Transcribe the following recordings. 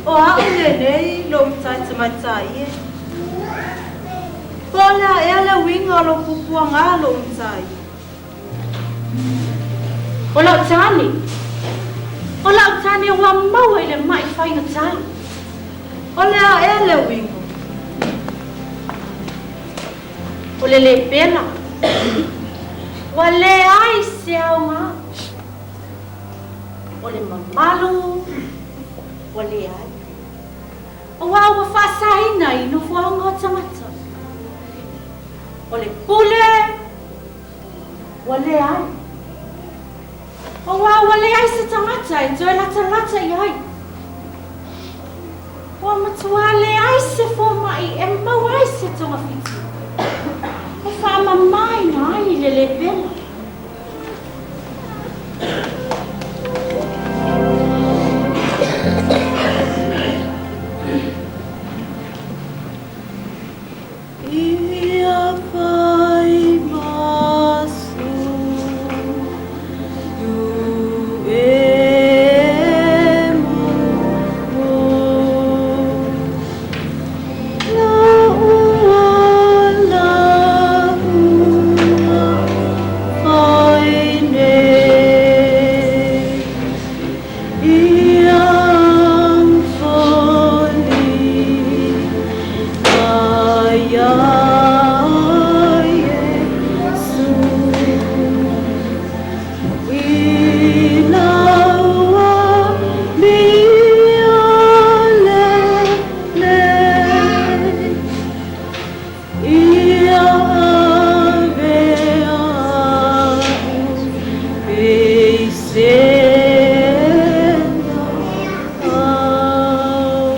O a'u lenei lou matai tamaitai e. Po o le a ea le uiga o lou puapuaga lou matai? O lau tane, o lau tane ua maua i le ma'i faigata. O le a ea le uiga? O le lepela, ua leai se aoga. O le mamalu, ua leai. Aua ua faasaina i nofoaga o tagata. O le pule, ua leai. Aua ua leai se tagata e toe latalata i ai. Ua matua leai se fomai e maua ai se togafiti e faamamaina ai le lepela. Ia fai masu tu e mu La ua la ua fai nei Ia foli ia Iesu I laua mea lelei Ia ave a'u peisena au.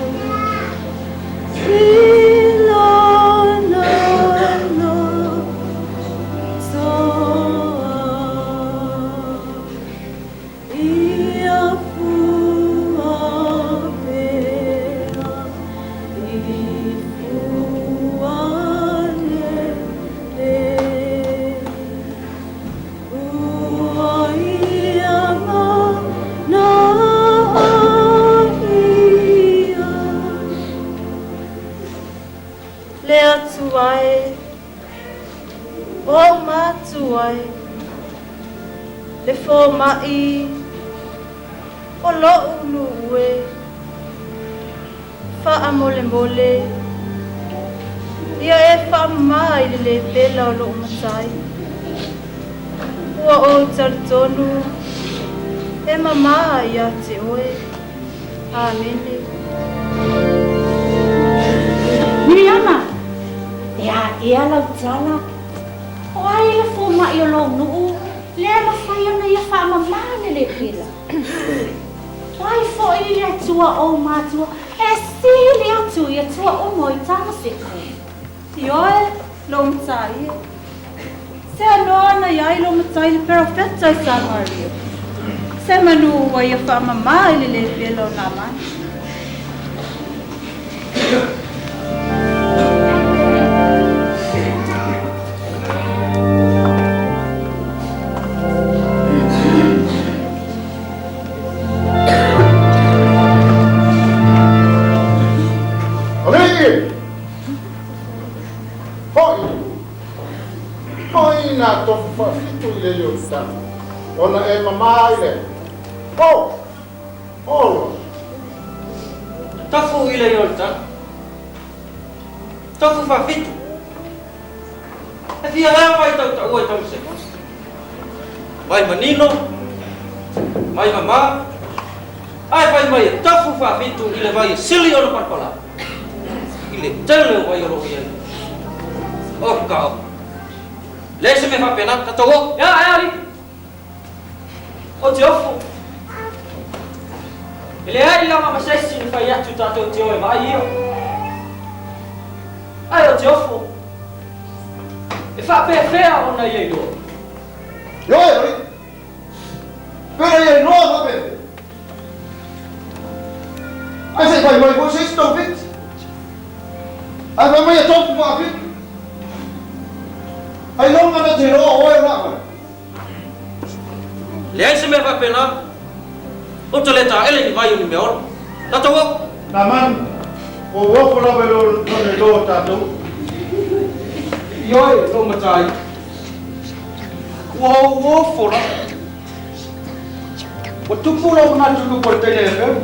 I lana lotoa. Ia fua pea i fua lelei. Ua ia mana ia. Le Atua e, o ou matua e, le fomaʻi o loʻu nuu e, faamolemole ia e faamama i le lepela o loʻu matai. Ua ou talitonu e mamā iā te oe. Āmene. Miriama, E a ea lau tala? O ai le fomaʻi o lou nuu lea e mafai ona ia faamama le lepela? O ai foi le Atua o ou matua e sili atu i atua uma o i Tamaseko? Ioe, lou matai e. Se anoa na i ai lou matai le perofeta i Samaria. Se manu ua ia faamama i le lepela o Naamani. Alii! Hoʻi! Hoʻi nā tofu faafitu i le Ioritana, ona e mamā i le O! Olo! Tofu i le Ioritana. Tofu faafitu. E fia ea mai tautaua i Tamaseko? Mai manino, mai mamā, ae fai mai e tofu faafitu i le vai e sili ona palapala i le tele o vai o lo o i ai. O ka o. Leai se mea faapena, tatou o. Ea, ea, alii. O te ofo. E leai lava ma se isi na fai atu tatou te o e vaai ia. Ae o te ofo. E faapefea ona ia iloa? Ioe, alii. Pena ia iloa faapefea? Ae se i fai mai foi se isi tou fiti. Ae fai mai e tofu faafitu. Ailoga na te iloa o oe o Naamani. Leai se mea faapena. Ou te le taele i ni vai o ni mea ola. Tatou o! Namani, ua ou ofo lava i lona iloa o tatou. Ioe, lou matai, ua ou ofo lava. Ua tupu lou manatu i luga o le teine Heperu,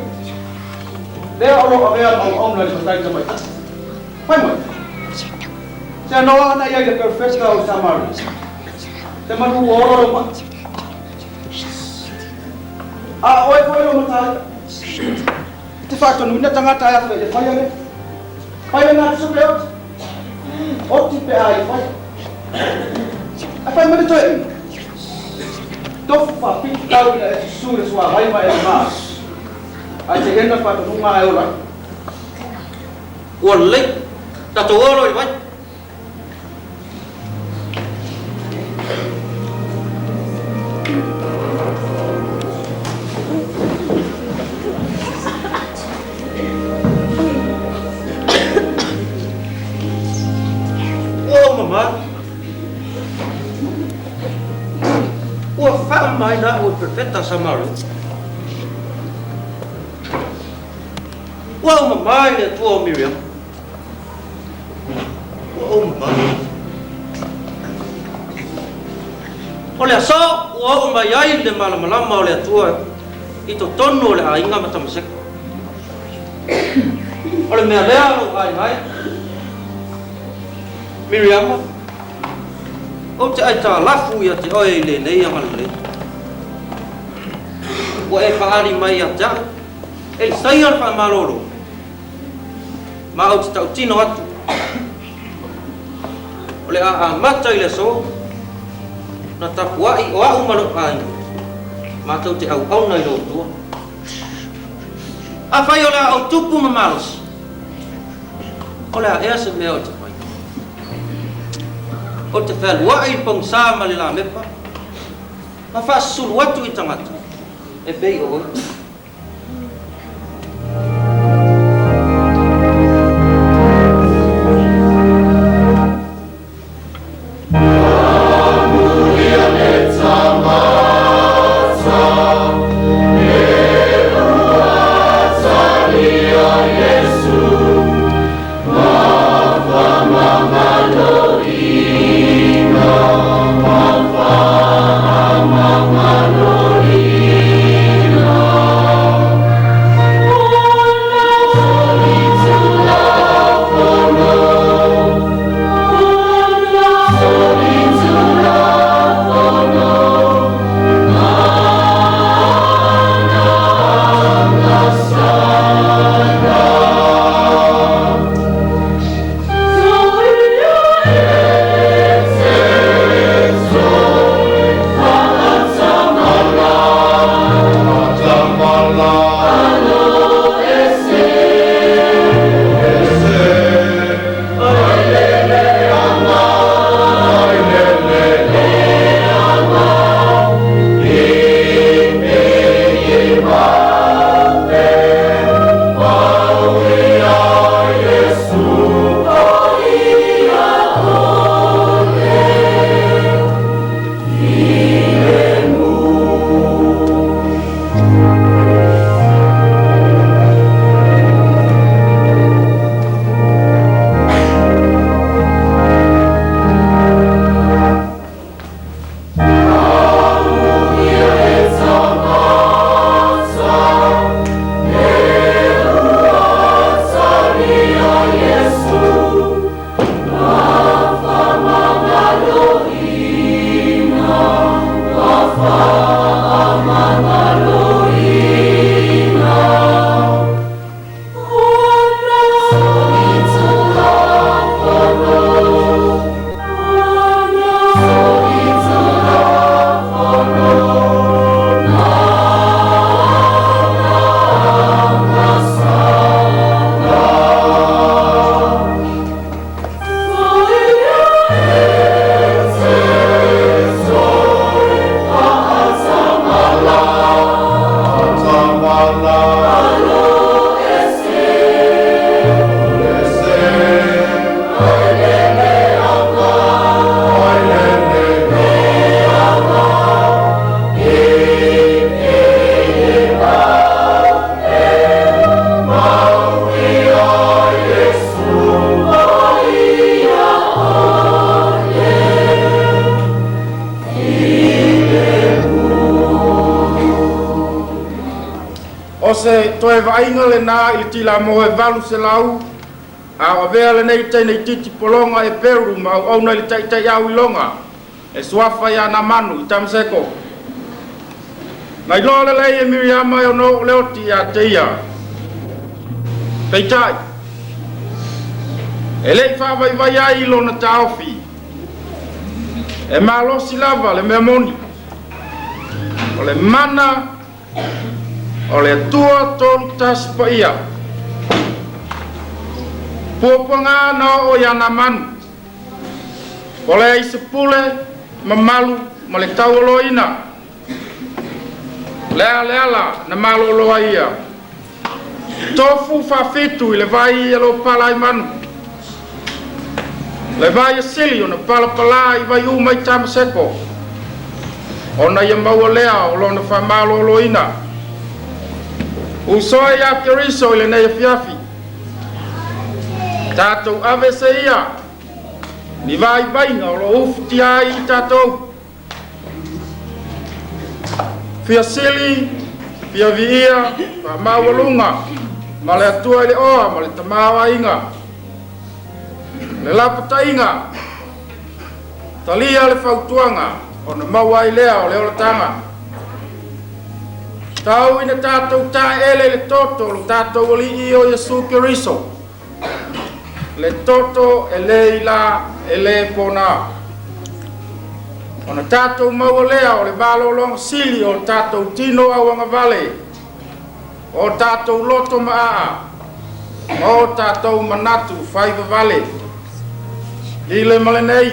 lea o lo o avea ma auauna i le matai tamaitai. Fai mai, seanoa ana i ai le perofeta o Samaria, semanu ua ola lou ma'i. A o oe foi lou matai, e te faatonuina tagata e afe ia faia lea. Fai lena tusa pe oti. Oti pe a ia faia. Ae fai mai le toeaina, Tofu faapitu tau ina e susu i le suavai ma e mama ai, ae te ena le faatonuga ae ola ai. Ua lelei, tatou o loa i le vai. Ua ou mama. Ua faamamaina au e Perofeta Samaria. Ua ou mama i le Atua o Miriama. Ua ou mama. O le aso ua oo mai ai le malamalama o le Atua i totonu o le aiga ma Tamaseko. O le mea lea lou aiga e, Miriama, ou te aitalafu ia te oe i lenei agalelei. Ua e faaali mai ia te au e le saia le faamalolo, ma ou te tautino atu, o le a amata i le aso na tapuai o a'u ma lo'u aiga matou te auauna i lou Atua. Afai o le a ou tupu ma malosi, o le a ea se mea ou te faia? Ou te fealuai i le pogisa ma le lamepa, ma faasusulu atu i tagata e pei o oe. O se toe vaaiga lenā i le tilamō e 800 a o avea lenei teine itiiti pologa e Peru ma auauna i le taʻitaʻiau iloga e suafa iā Namanu i Tamaseko. Na iloa lelei e Miriama e ono oo le oti iā te ia. Peitai, e leʻi faavaivai ai i lona taofi. E malosi lava le mea moni. O le mana o le Atua tolu tasi paia. Puapuaga na oo iā Namanu. O le ai se pule, mamalu ma le taualoina. Le a le ala na malōlō ai ia. Tofu faafitu i le vai e lo pala ai manu. Le vai e sili ona palapalā i vai uma i Tamaseko. Ona ia maua lea o lona faamalōlōina. Usoa iā Keriso i lenei afiafi. Tatou ave se ia ni vaivaiga o lo o ufutia ai i tatou. Fia sili, fia viia, faamaualuga ma le Atua i le oa ma le tamaoaiga. Le lapataiga, talia le fautuaga ona maua ai lea o le olataga. Tau ina tatou taeele i le toto o lo tatou Alii o Iesu Keriso, le toto e lē ilā e lē ponā. Ona tatou maua lea o le malōlōga sili o tatou tino auagavale, o tatou loto maaa, ma o tatou manatu faivavale. I le ma lenei,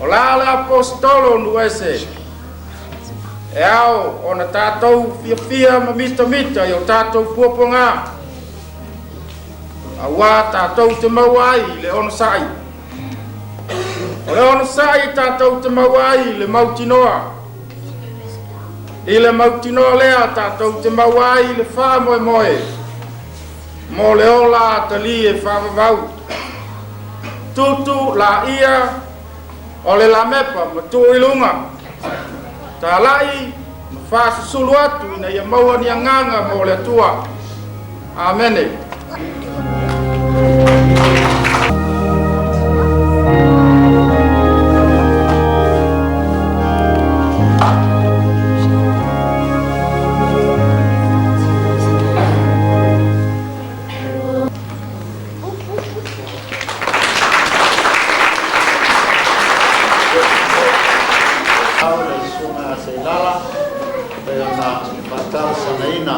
o la le aposetolo o nuu ese, e ao ona tatou fiafia ma mitamita i o tatou puapuagā, auā tatou te maua ai i le onosaʻi. O le onosaʻi tatou te maua ai i le mautinoa. I le mautinoa lea tatou te maua ai i le faamoemoe mo le ola atalī e faavavau. Tutu laia o le lamepa ma tuu i luga. Talaʻi ma faasusulu atu ina ia maua ni agaga mo le Atua. Amene. Au le susuga ia Seilala, pei ona faatalosagaina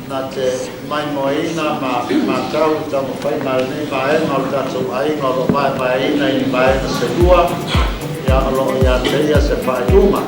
na te maimoaina ma matau i taumafaiga a lenei vaega o le tatou aiga o lo o vaevaeina i ni vaega se lua, ia o lo o ia te ia se faaiuga.